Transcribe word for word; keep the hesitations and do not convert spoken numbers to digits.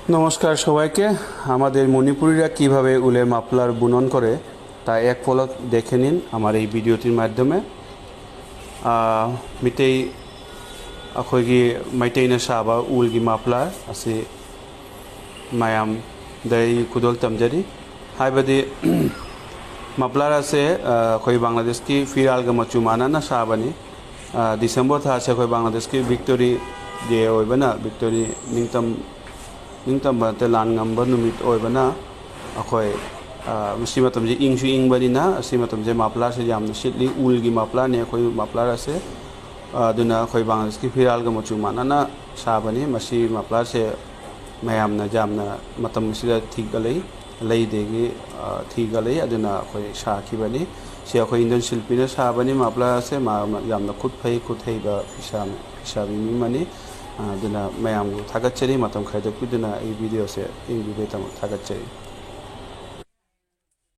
নমস্কার সবাইকে। আমাদের মণিপুরিরা কিভাবে উলের মাফলার বুনন করে, তা এক পলক দেখে নিন আমার এই ভিডিওটির মাধ্যমে। আহ, ꯃꯤꯇꯩ, ꯑꯩꯈꯣꯏꯒꯤ ꯃꯩꯇꯩꯅ ꯁꯥꯕ ꯎꯜꯒꯤ ꯃꯐ꯭ꯂꯔ ꯑꯁꯤ ꯃꯌꯥꯝꯗ ꯑꯩ ꯈꯨꯗꯣꯜ ꯇꯝꯖꯔꯤ꯫ ꯍꯥꯏꯕꯗꯤ, ꯃꯐ꯭ꯂꯔ ꯑꯁꯦ, ꯑ, ꯑꯩꯈꯣꯏ ꯕꯪꯒ꯭ꯂꯥꯗꯦꯁꯀꯤ ꯐꯤꯔꯥꯜꯒ ꯃꯆꯨ ꯃꯥꯟꯅꯅ ꯁꯥꯕꯅꯤ꯫ ꯑ, ꯗꯤꯁꯦꯝꯕꯔ ꯊꯥꯁꯦ ꯑꯩꯈꯣꯏ ꯕꯪꯒ꯭ꯂꯥꯗꯦꯁꯀꯤ ꯚꯤꯛꯇꯣꯔꯤ ꯗꯦ ꯑꯣꯏꯕꯅ, ꯚꯤꯛꯇꯣꯔꯤ ꯅꯤꯡꯇꯝ, ꯅꯤꯡꯇꯝꯕ ꯅꯠꯇꯦ, ꯂꯥꯟ ꯉꯝꯕ ꯅꯨꯃꯤꯠ ꯑꯣꯏꯕꯅ, ꯑꯩꯈꯣꯏ, ꯑ, ꯃꯁꯤ ꯃꯇꯝꯁꯦ ꯏꯪꯁꯨ ꯏꯪꯕꯅꯤꯅ, ꯑꯁꯤ ꯃꯇꯝꯁꯦ ꯃꯐ꯭ꯂꯔꯁꯦ ꯌꯥꯝꯅ ꯁꯤꯠꯂꯤ꯫ ꯎꯜꯒꯤ ꯃꯐ꯭ꯂꯔꯅꯦ ꯑꯩꯈꯣꯏ ꯃꯐ꯭ꯂꯔ ꯑꯁꯦ꯫ ꯑ, ꯑꯗꯨꯅ ꯑꯩꯈꯣꯏ ꯕꯪꯒ꯭ꯂꯥꯗꯦꯁꯀꯤ ꯐꯤꯔꯥꯜꯒ ꯃꯆꯨ ꯃꯥꯟꯅꯅ ꯁꯥꯕꯅꯤ꯫ ꯃꯁꯤ ꯃꯐ꯭ꯂꯔꯁꯦ ꯃꯌꯥꯝꯅ ꯌꯥꯝꯅ ꯃꯇꯝ ꯑꯁꯤꯗ ꯊꯤꯒꯠꯂꯛꯏ, ꯂꯩꯗꯦꯒꯤ, ꯑ, ꯊꯤꯒꯠꯂꯛꯏ꯫ ꯑꯗꯨꯅ ꯑꯩꯈꯣꯏ ꯁꯥꯈꯤꯕꯅꯤ꯫ ꯁꯤ ꯑꯩꯈꯣꯏ ꯏꯟꯗꯤꯌꯟ ꯁꯤꯜꯄꯤꯅ ꯁꯥꯕꯅꯤ꯫ ꯃꯐ꯭ꯂꯔ ꯑꯁꯦ ꯃꯥ, ꯃꯥ ꯌꯥꯝꯅ ꯈꯨꯠ ꯐꯩ, ꯈꯨꯠ ꯍꯩꯕ ꯐꯤꯁꯥ, ꯐꯤꯁꯥꯕꯤ ꯃꯤ ꯑꯃꯅꯤ꯫ ꯑ, ꯑꯗꯨꯅ ꯃꯌꯥꯝꯕꯨ ꯊꯥꯒꯠꯆꯔꯤ, ꯃꯇꯝ ꯈꯥꯏꯗꯣꯛꯄꯤꯗꯨꯅ ꯑꯩ ꯚꯤꯗꯤꯑꯣꯁꯦ ꯌꯦꯡꯕꯤꯕꯒꯤꯗꯃꯛ ꯊꯥꯒꯠꯆꯔꯤ꯫